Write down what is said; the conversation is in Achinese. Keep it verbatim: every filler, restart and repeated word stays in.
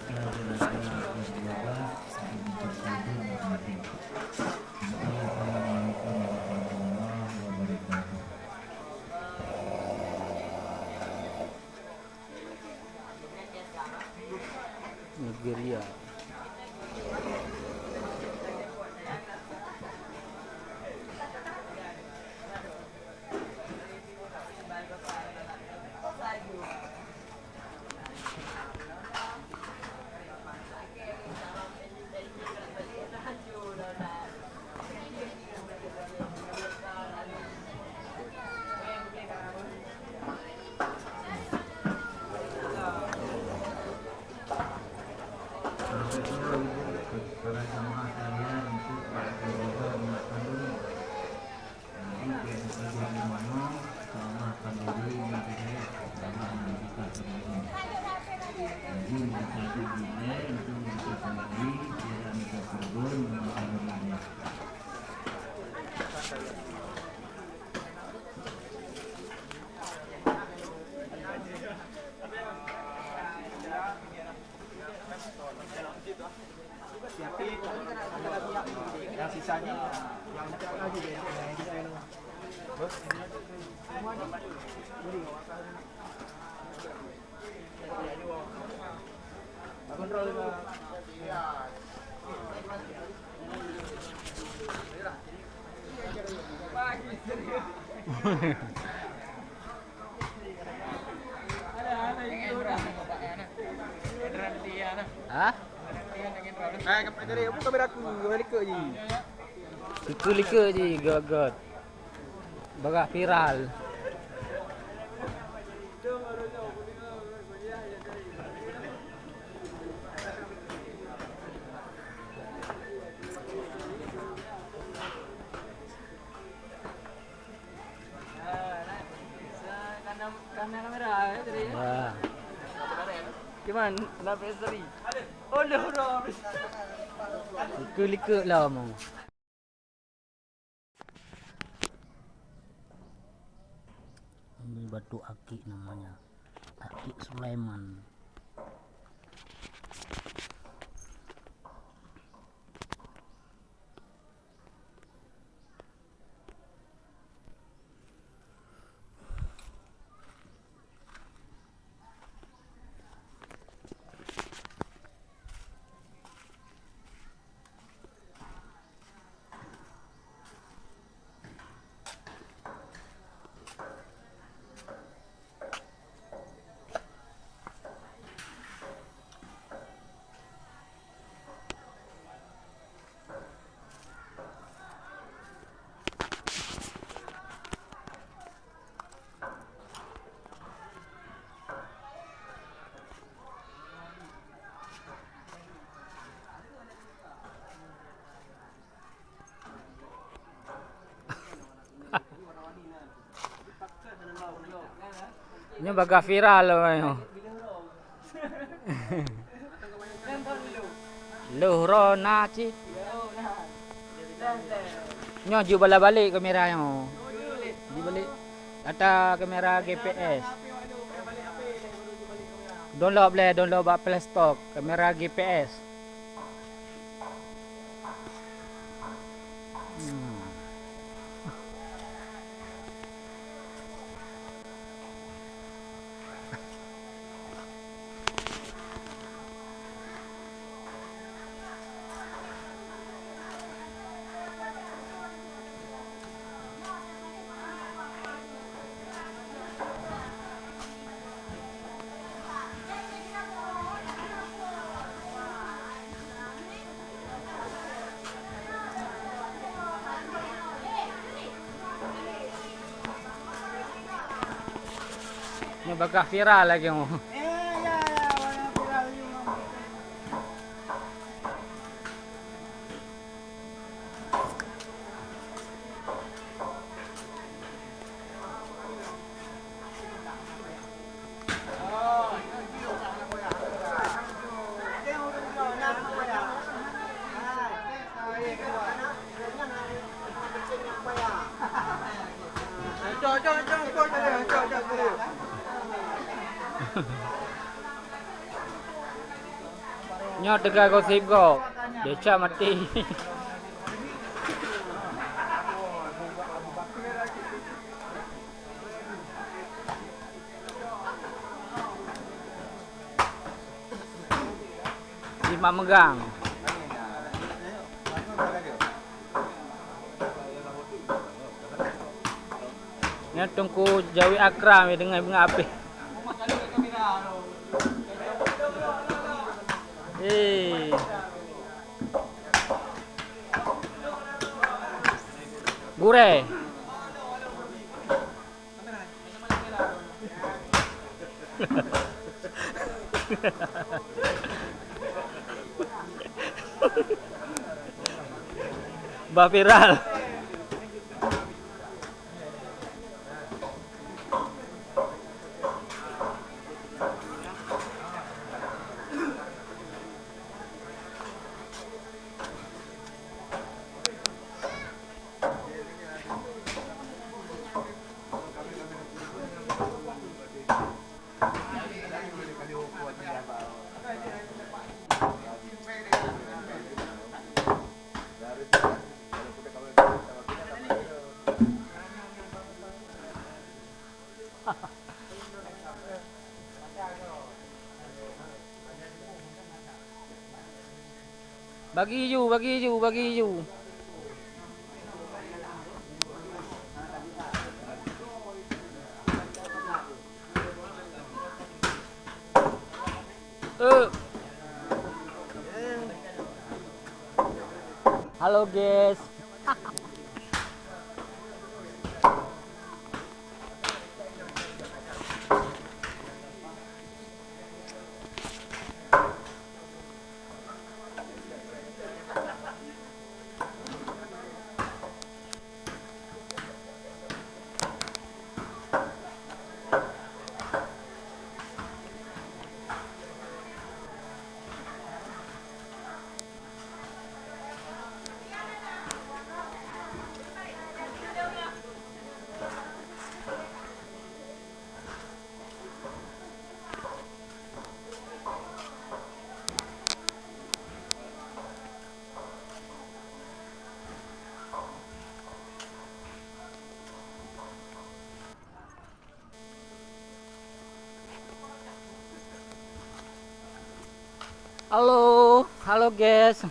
Assalamualaikum warahmatullahi wabarakatuh. Nigeria. Para jemaah sekalian, untuk para keluarga umat kandung, jadi, biar kita di mana, sama kanduri, nanti saya, sama kita semua. Jadi, kita di sini, itu kita sendiri, tidak ada turun, sama kanduri. Yang sisanya, yang lagi. Hah? Eh, kam-, kamera aku, kamera likot je. Likot-likot je, göt-göt. Bagah viral. Wah. Cuman nak pesteri. Oh, dah, dah. Likot-likot lah, Mang. Ini batu akik namanya. Akik Sulaiman. Nyoe bagah viral nyoe. Loh, rona cit. Nyoe ju bala balek kamera nyoe. Ju balek ata kamera G P S. Download lé, download bak Play Store kamera G P S. Hmm. Nyoe bagah viral lagèe nyoe. Nyoe teuka gosip gob. Desya maté. Di Mak Megang. Nyan Teungku Jawi Akram ya, deungon beungah apéh. Eh. Gurèe. Bah viral. Bagi ju, bagi ju, bagi ju. Eh. Halo, guys. Halo, halo guys.